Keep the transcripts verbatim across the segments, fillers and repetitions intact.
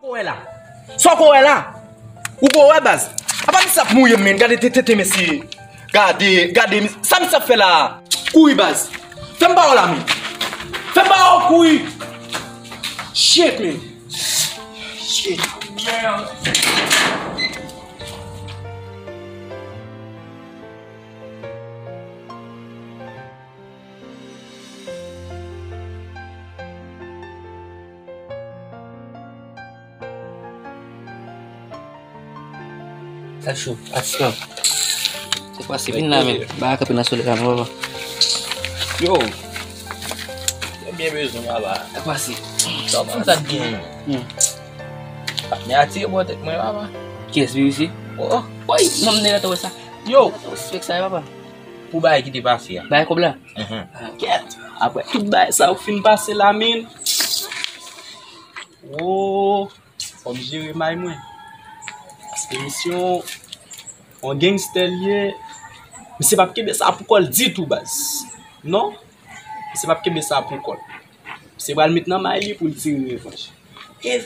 Sa w wè la? Sa w wè la? Ou ko wè, baz? Apa misye ap mouye m, men. Gade tete, tete, mesye. Gade, gade, mis- sa misye ap fè la? Kouri, baz. Fè m ba w la, men. Fè m ba w, kouri. Shit, men. Shit. Sa cho, atis lan. Se pase, vin la, men. Ba kanpe nan solèy la, non, papa. Yo. Yo byen bezwen, papa. Sa pase. Sa w konn sa t gen. Hmm. Patnè a tire bò tèt mwen, papa. Kiyès, Biwisi? Oh. Woy, non, m nèg la, t wè sa. Yo. Respèk sa, papa. Pou bagay ki te pase a. Bagay kòb la? Mhm. Ah, kèt. Apre tout bagay sa yo fin pase la, men. Oh, fò m jere may mwen. Paske misye yon, yon gangstè li ye. Misye p ap kenbe sa pou kò l ditou, baz. Non. Misye p ap kenbe sa pou kò l. Misye pral met nan may li pou l tire revanj. E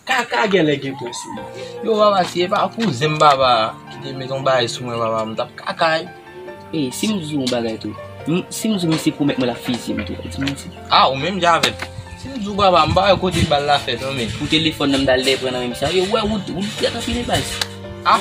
Kaka genlè gen pwen sou li. Yo, papa, si e pa kouzen m, papa, ki te met yon bagay sou mwen, papa, m t ap kaka. E, si m di w yon bagay tou, m- si m di w misye pwomèt mwen l ap fiziye m tou, di m manti. Ah, ou menm jan avè m. Si m di w, papa, m pa wè kote bal la fèt, non, men. Pou telefòn nan, m t al dèyè pran nan men misye. Yo, wè, ou, ou trèt anpil, baz. Ah.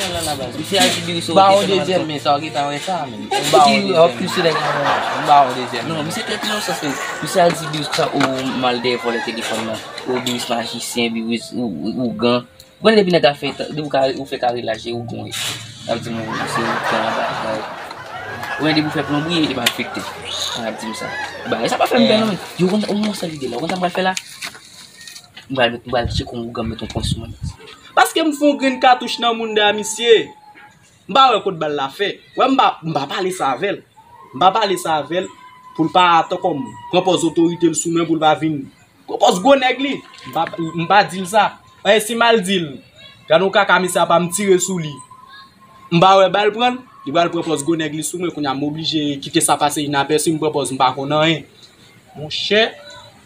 Misye al di Biwisi, ba w dezyèm, men sa w gentan wè sa, men. M ba w dezyèm. M ba w dezyèm. Non, misye trèt nan yon sans, men. Misye al di Biwisi sa, ou m al dèyè vòlè telefòn nan. Ou Biwisi majisyen, Biwisi ou- ou- ougan. Bon, depi nèg a fè, depi ou ka- ou fè kare laj, e ougan wi. N ap di m ou se ougan anba. Oubyen depi ou fè plonbri, e malfektè. N ap di m sa. Bagay sa pa fè m pè non, men. Yo, ou konn ou konn sa lide la, ou konn sa m pral fè la? M pral met- m pral tcheke yon ougan met yon pwen sou mwen. Paske m fè yon grenn katouch nan mounda misye. M pa wè kot bal la fè. Wè m pa- m pa pale sa avè l. M pa pale sa avè l pou l pa tankou m pran pòz otorite l sou mwen pou l pa vin pran pòz gwo nèg li. M pa- m pa di l sa. Anyen si m al di l, gade yon kaka misye ap ap m tire sou li. M pa wè bal pran l, li pral pran pòz gwo nèg li sou mwen, kounye a m oblije kite sa pase inapèsi, m pran pòz m pa konn anyen. Monchè,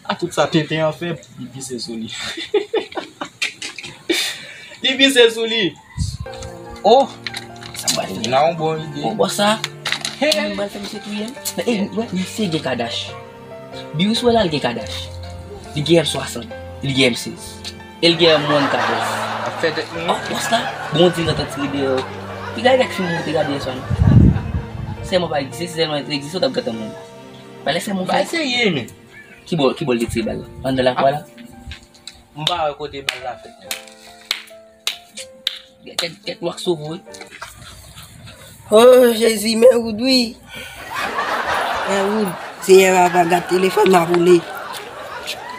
a tout sa tenten an fè, li pise sou li. Li pise sou li. Oh! Sa m pral fè? Vin a yon bon ide. Oh, bòs sa. Hey! M pral fè misye touye m. Men, ey, wè, misye gen kadach. Biwisi wè la, l gen kadach. Li gen M swasant. Li gen M sez. E l gen M katòz. Ap fè tèt nou. Oh, bòs la. Bon, di nan tèt li deyò. Li gade kèk fim mwen te gade yè swa, non. Sèlman pa egziste, si sèlman te egziste, w t ap gentan mouri. Pale sèlman fè. Bay serye, men. Ki bò, ki bò l te tire bal la? Anndan lakwa la? M pa wè kote bal la fèt, non. Kèk, kèk, kèk lwa k sove w wi. Oh, Jezi, men Wood, wi. Men Wood, Seyè papa, gad telefòn m ap woule.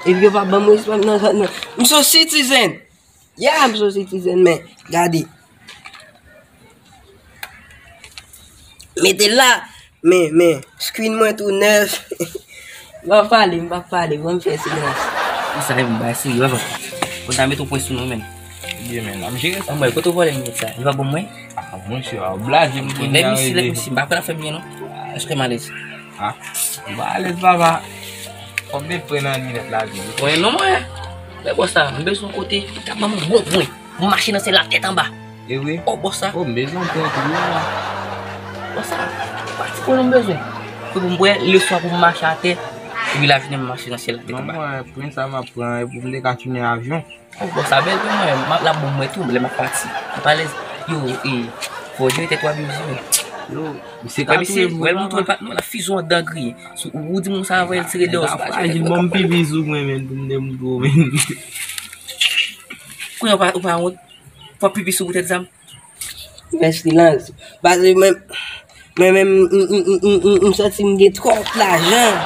Epi yo pa ban m respè m nan zòn nan. M se yon citizen. Yeah, m se yon citizen, men gade. Mete l la. Men, men, screen mwen tou nèf. M pa pale, m pa pale, ban m fè silans. Sa e m bay serye, papa. Konn ta met yon pwen sou nou, men. Ebyen, men, n ap jere sa. Anmwey, kote w vòlè m met sa? Li pa bon mwen? Ah, monchè, w blaze m kounye a, mesye, mesye, m pa kwè l ap fè m byen, non. Èske m alèz? Ah, m pa alèz, papa. Fò m met pwen nan linèt la, tou. Mwen, non, mwen. Lè bòs sa, m bezwen yon kote, li ka ban m yon bon pwen. M mache nan sèl la tèt anba. E vre? Oh, bòs sa. Oh, m bezwen pwen tou, wi, papa. Bòs sa, pa ti pwen non m bezwen. Pou m bwè, leswa pou m mache atè, epi lajounen m mache nan syèl la tèt anba. Non, mwen, pwen sa m ap pran, e pou m te ka tounen avyon. Oh, bòs sa bèl pwen mwen, m ap la bon mwen tou, lè m ap pati. M pa alèz. Yo, e, fò w jere tèt ou a Biwisi, men. Yo, misye ka touye m, papa. Wè l montre pat nou, l ap fizi w anndan griyen. Ou di moun sa avè l tire deyò. Li pa frajil, ban m pipi sou mwen, men, pou m te montre w, men. Kounye a ou pa, ou pa wont? Fò pipi sou poutèt zam. Fè silans. Paske mwen, mwen menm, m, m, m, m, m, m santi m gen twòp lajan.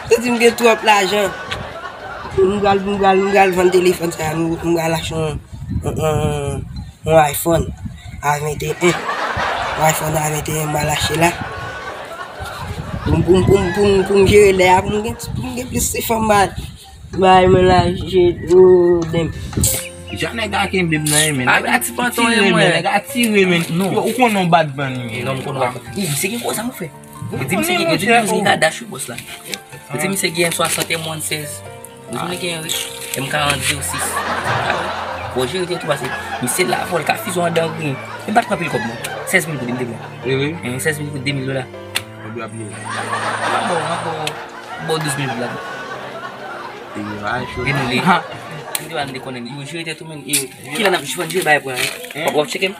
M santi m gen twòp lajan. M pral, m pral, m pral vann telefòn sa, m, m pral achte yon, yon, yon, yon iPhone A venteyen. Yon iPhone A venteyen m pral achte la. Pou m, pou m, pou m, pou m, pou m jere lè a, pou m gen, pou m gen plis ti fanm. Bay mwen la, je, oh, damn. Jan nèg a kenbe m nan, men. Nèg a ti panton, tire, men. Nèg a tire, men. Non. Yo, ou konnen yon bad man li ye. Non, m konnen w ap. Ih, misye gen gwo zam, frè. Yo di misye gen, yo di misye gen kadach, wi, bòs la. Yo di misye gen M swasant e M sez. Yo di misye gen, wi. M karant zewo sis. Ah, wi. Bon, jere te tou pase. Misye la, fò l ka fizo andan grenn. M pa t pran pil kòb, non. Sèz mil goud m te pran. Wi, wi. Eh, sèz mil goud, de mil dola. Kòb yo ap ye. M ap ba w, m ap ba w, ba w douz mil goud ladan. Eyo, a cho. Gen nou li. Ha. M te ba nou de konnen. Yo, jere te tou, men. Yo, ki la n ap jwenn jere bay pran, wi. W ap tcheke m?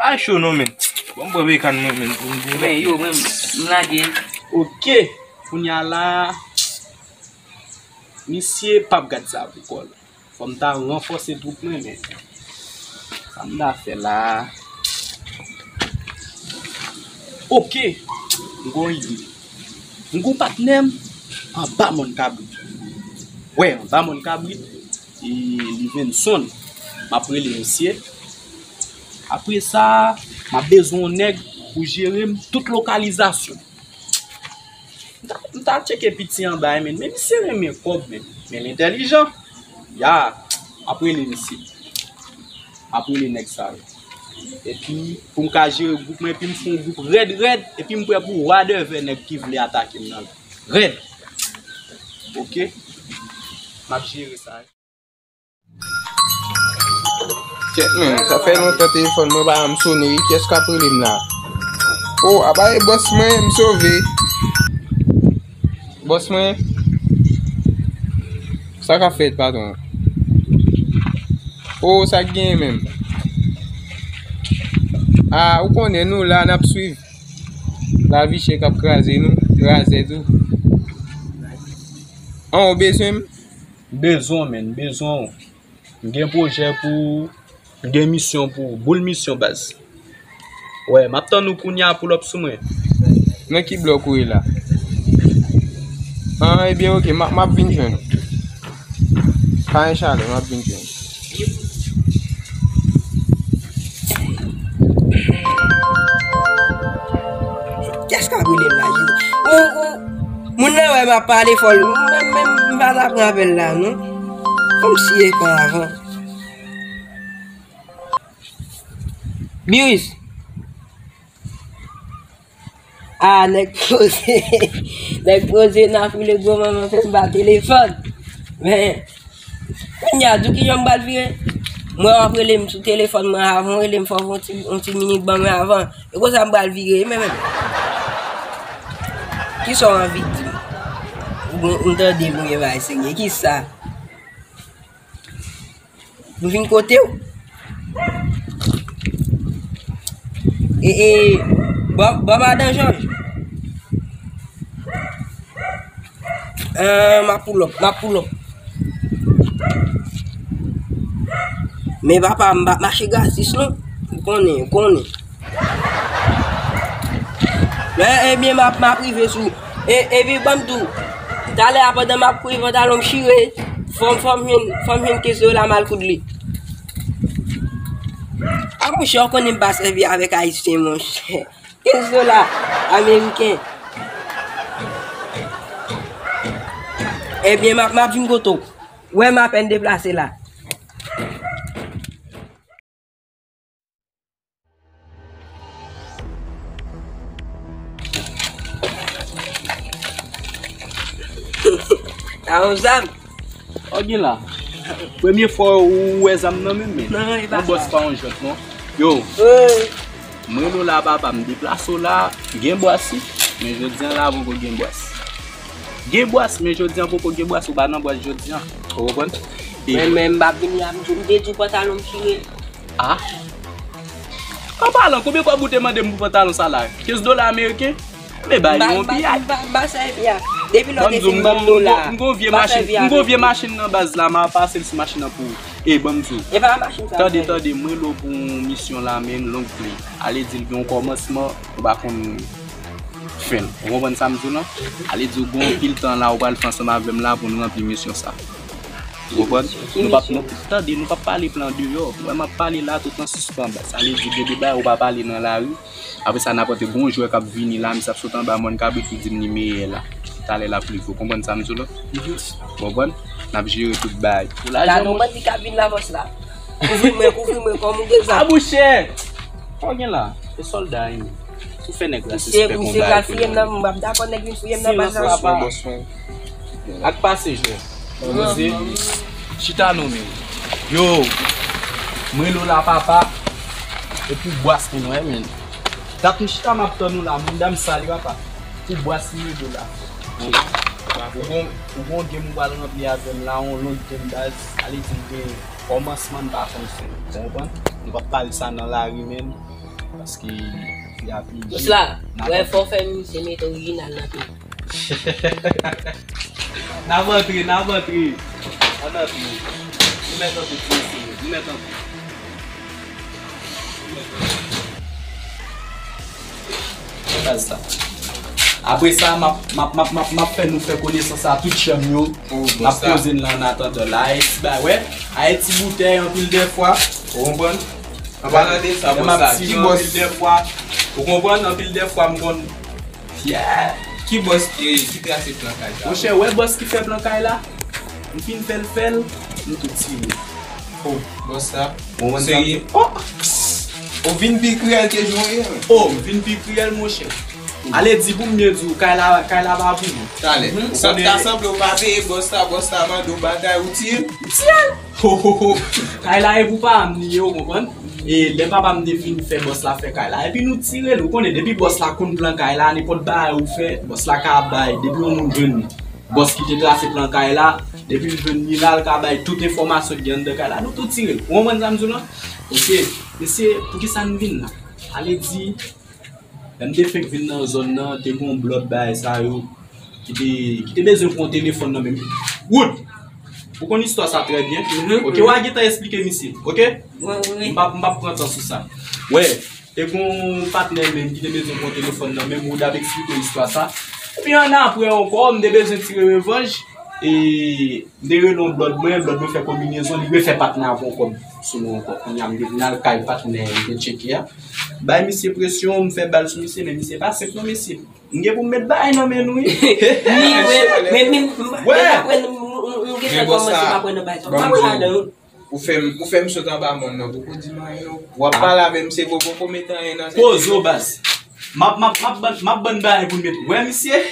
A cho non, men. Bon, m pran bekan mwen, men. Men, yo, men, m lage. Ok. Kounye a la, misye p ap gad sa pou kò l. Fò m ta ranfòse twoup mwen, men sa m ta fè la. Ok, m gon ide. M gon patnè m anba mòn kabrit. Wè, anba mòn kabrit, e Livenson, m ap rele misye. Apre sa, m ap bezwen yon nèg pou jere m tout lokalizasyon. M ta, m ta tcheke piti anba, men, men misye renmen kòb, men, men l entèlijan. Ya, m ap rele misye. M ap rele nèg sa yo. Epi, pou m ka jere gwoup mwen, epi m fè yon gwoup rèd, rèd, epi m prè pou wadèvè nèg ki vle atake m nan. Rèd. Ok? M ap jere sa. Kèt men, sa fè lontan telefòn mwen pa janm sone wi, kiyès k ap rele m la? O, apa e bòs mwen, m sove. Bòs mwen, sa k ap fèt, patwon? O, sa k genyen menm? A, ou konnen nou la, n ap swiv. Lavi chè k ap kraze nou, razè tou. An, ou bezwen m? M bezwen w, men, m bezwen w. M gen pwojè pou ou, m gen misyon pou ou, boul misyon baz. Wè, m ap tann ou kounye a, pull up sou mwen. Nan ki blòk ou ye la? An, ebyen, ok, m ap, m ap vin jwenn ou. Pa gen chalè, m ap vin jwenn ou. Kiyès k ap rele m la, Jezi? Ou, ou, moun nan wè m ap pale fò l. Mwen menm, m pa ta pran apèl la, non. Kòmsi e pa avan. Biris. A, nèg poze. Nèg poze nan foule gwo manman fè m ba telefòn. Men, kounye a, di w kijan m pral vire? Mwen w ap rele m sou telefòn mwen avan, w rele m fò w fè yon ti, yon ti minit ban mwen avan. E konsa m pral vire, men, men. Kisa w anvi di m? Ou, ou tande m, ou gen bagay serye. Kisa? M vin kote w. E, e, bò, bò madan Jòj. Ah, m ap pull up, m ap pull up. Men papa, m p ap mache gratis non. Ou konnen, ou konnen. Men, ebyen, m ap, m ap rive sou. E, epi, ban m di w, talè a, pandan m ap kouri, pantalon m chire, fò m, fò m jwenn, fò m jwenn kenz dola m al koud li. A, monchè, ou konnen m pa sèvi avèk Ayisyen, monchè. Kenz dola ameriken. Ebyen, m ap, m ap vin kote w. Wè m apèn deplase la. Sa yon zam. Sa w gen la? Premye fwa ou wè zam nan menm, men. Non, e pa sa. Yon bòs pa yon jwèt, non. Yo. Mwen rele w la, papa, m deplase w la. Gen bwès, wi. Men jodi a la, poko gen bwès. Gen bwès, men jodi a poko gen bwès, ou pa nan bwès jodi a. Ou konprann? E men, men, m pa vini a, m te di w pantalon m chire. A? An palan, konbyen kòb ou te mande m pou pantalon sa la? Kenz dola ameriken? Men ba yo yon piyay. M pa, m pa, m pa sèvi a. Depi lè w te fin ban m dola, m gon vye machin, m gon vye machin nan baz la, m a pase l sou machin nan pou ou. E ban m di w. E pa machin sa. Tande, tande, m rele w pou yon misyon la, men long play. Ale di l gen yon kòmansman, ou pa konn fen l. Ou konprann sa m di w lan? Ale di w gon pil tan la, ou pral fè ansanm avè m la pou n ranpli misyon sa. Ou konprann? Nou p ap, nou, tande, nou p ap pale plan deyò. Wè, m ap pale la tout an sispann. Sa vle di, gen de bagay ou pa pale nan lari. Apre sa, n ap antre gon jwè k ap vini la, misye ap sot anba mòn kabrit pou di m li meyè la. Talè l ap rive. Ou konprann sa m di w lan? Ou konprann? N ap jere tout bagay. Gade yon bandi k ap vin la, bòs la. Kouvri mwen, kouvri mwen, kòm ou gen zam. A bouche! Sa w gen la? Se sòlda, wi. Si w fè nèg la sispèk yon bagay pou li. Misye pral fouye m nan, m ap dakò nèg vin fouye m nan baz la. Bòs mwen, bòs mwen. Ak pase jwè. Poze. Chita non men. Yo. M rele w la, papa. E pou bwas mwen, wè, men. Dat m chita m ap tann ou la, moun dam sali, papa. Pou bwas m rele w la. Ou gon, ou gon game ou pral ranpli avè m la, yon long game baz. Ale di m gen kòmansman m pa konn fè. Ou konprann? Nou p ap pale sa nan lari, men. Paske fi a pi byen. Bòs la, wè, fò w fè misye mete orijinal nan pye. N ap antre, n ap antre. Ann antre. Nou mèt antre, ti mesye, nou mèt antre. Baz la. Apre sa, m ap, m ap, m ap, m ap, m ap fè nou fè konesans a tout chanm yo. M ap poze n lan an atandan la. Ayiti bay, wè. Ayiti boutèy anpil dèfwa. Ou konprann? An palan de sa, bòs la, ki bòs? Anpil dèfwa. Ou konprann? Anpil dèfwa, m konn. Yeah. Ki bòs ki, ki trase plan kay sa? Monchè, wè bòs ki fè plan kay la? M fin fè l, fè l, nou tout tire. Oh, bòs sa. Ou konprann sa? Serye? Oh! Ou vin pi kriyèl ke jan w ye, men. Oh, m vin pi kriyèl, monchè. Ale di pou m byen di w, kay la, kay la pa pou mwen. Talè. Mhm. Sa ta sanble ou pa peye bòs la, bòs la mande w bagay, ou tire l. M tire l. Ho, ho, ho. Kay la e pou pa m li ye, ou konprann? E lè papa m te fin fè bòs la fè kay la. Epi nou tire l, ou konnen, depi bòs la konn plan kay la, nenpòt bagay ou fè, bòs la ka bay, depi yon moun jwenn bòs ki te trase plan kay la, depi l jwenn li la, l ka bay tout enfòmasyon ki anndan kay la, nou tou tire l. Ou konprann sa m di w lan? Oke, mesye, poukisa n vin la? Ale di, lè m te fenk vin nan zòn nan, te gen yon blòd bagay sa yo ki te, ki te bezwen pran telefòn nan men m. Wood! Ou konn istwa sa trè byen. Mhm. Oke, w a gentan esplike misye. Oke? Wi, wi, wi. M p ap, m p ap pran tan sou sa. Wè, te gen yon patnè men m ki te bezwen pran telefòn nan men m. Wood ap esplike istwa sa. Epi annapre ankò, m te bezwen tire revanj. E m te rele yon blòd mwen, blòd mwen fè konbinezon, li refè patnè a pran kòb sou mwen ankò. Kounye a, m te vin al kay patnè m te tcheke a. Bay misye presyon, m fè bal sou misye, men misye pa senp non, mesye. M gen pou m met bagay nan men nou, wi. Wi, wi, men, men, men apre, m, m, m gentan kòmanse pa kwè nan bagay sa. M pa kwè ladan, wi. Ou fè m, ou fè m sot anba mòn nan, poko di m anyen, non. W ap pale avè m, se vo poko met anyen nan tèt. Poze w, baz. M ap, m ap, m ap ban, m ap ban bagay pou l met. Wè, misye?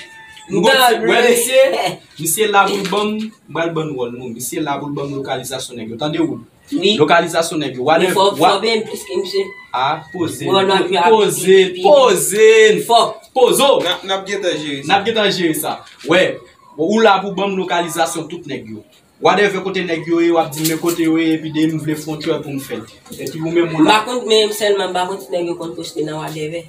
M gon ti, wè, misye? Misye la pou l ban m, m pral ban n wòl, non. Misye la pou l ban m lokalizasyon nèg yo. Tande, Wood? Wi. Lokalizasyon nèg yo. Wale, fò, fò byen plis ke misye. Ah, poze. Poze, poze, poze. Fò. Poze w. N ap, n ap gentan jere sa. N ap gentan jere sa. Wè, ou la pou ban m lokalizasyon tout nèg yo. Whatever kote nèg yo ye, w ap di m men kote yo ye, epi de m vle fè yon tchwè pou m fè l. Epi ou menm ou la. M pa konn, men sèlman m pa konn si nèg yo konn poste nan whatever.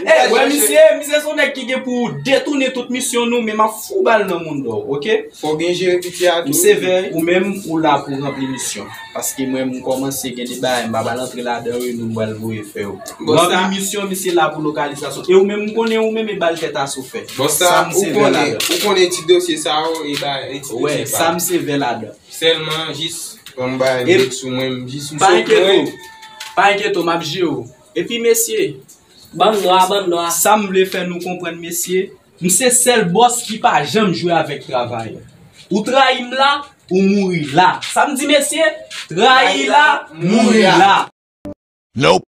Ey, wè, misye, misye se yon nèg ki gen pou detounen tout misyon nou, men m ap fou bal nan moun dò, oke? Fò w byen jere piti a tou. M sevè, ou menm, ou la pou ranpli misyon. Paske mwen, m kòmanse gen de bagay, m pa pral antre ladan yo, e nou m pral voye fè yo. Ranpli misyon, misye la pou lokalizasyon. E ou menm, m konnen ou menm, e bal tèt asou fè. Sa m sevè ladan. Ou konnen ti dosye sa yo, e ba, e ti dosye pa. Wè, sa m sevè ladan. Sèlman, jis, ban m bay lèt sou mwen, jis m sot mwen. Pa enkyete w, pa enkyete w, m ap jere w. Epi, mesye, ban m nwa, ban m nwa. Sa m vle fè nou konprann, mesye, m se sèl bòs ki pa janm jwe avèk travayè. Ou trayi m la, ou mouri la. Sa m di, mesye, trayi la, mouri la. Nope.